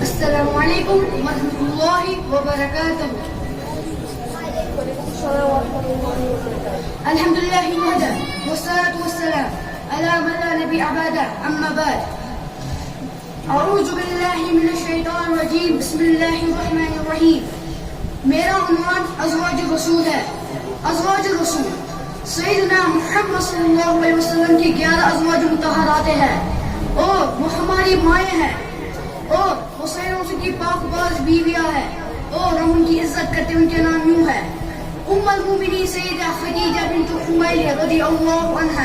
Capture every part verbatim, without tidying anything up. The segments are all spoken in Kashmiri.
السلام عليكم ورحمة الله وبركاته. الحمد لله وحده، والصلاة والسلام على من لا نبي بعده، أما بعد. أعوذ بالله من الشيطان الرجيم. بسم الله الرحمن الرحيم. میرا عنوان ازواج رسول ہے۔ ازواج رسول سیدنا محمد صلی اللہ علیہ وسلم کی گیارہ ازواج مطہرات ہیں اور وہ ہماری مائیں ہیں اور وہ سیدنا رسول کی پاک باز بیویاں ہیں اور ہم ان کی عزت کرتے ہیں۔ ان کے نام یوں ہے: ام المؤمنین سیدہ خدیجہ بنت خویلد رضی اللہ عنہا،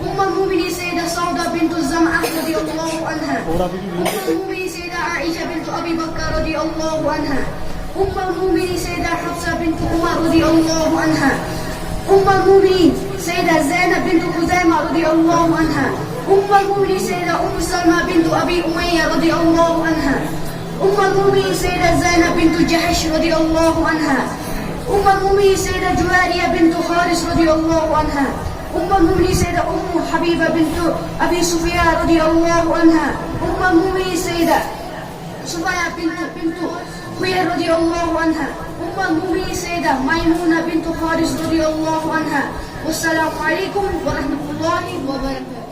ام المؤمنین سیدہ سودہ بنت زمعہ رضی اللہ عنہا، ام المؤمنین سیدہ عائشہ بنت ابی بکر رضی اللہ عنہا، ام المؤمنین سیدہ حفصہ بنت عمر رضی اللہ عنہا، ام المؤمنین سیدہ زینب بنت خزیمہ رضی اللہ عنہا، ام المؤمنین سیدہ ام سلمہ بنت ابی امیہ رضی اللہ عنہا، ام المؤمنین سیدہ زینب بنت جحش رضی اللہ عنہا، ام المؤمنین سیدہ جویریہ بنت حارث رضی اللہ عنہا، ام المؤمنین سیدہ ام حبیبہ بنت ابی سفیان رضی اللہ عنہا، ام المؤمنین سیدہ صفیہ بنت، بنت حیی رضی اللہ عنہا، ام المؤمنین سیدہ میمونہ بنت حارث رضی اللہ عنہا۔ والسلام علیکم ورحمۃ اللہ وبرکاتہ۔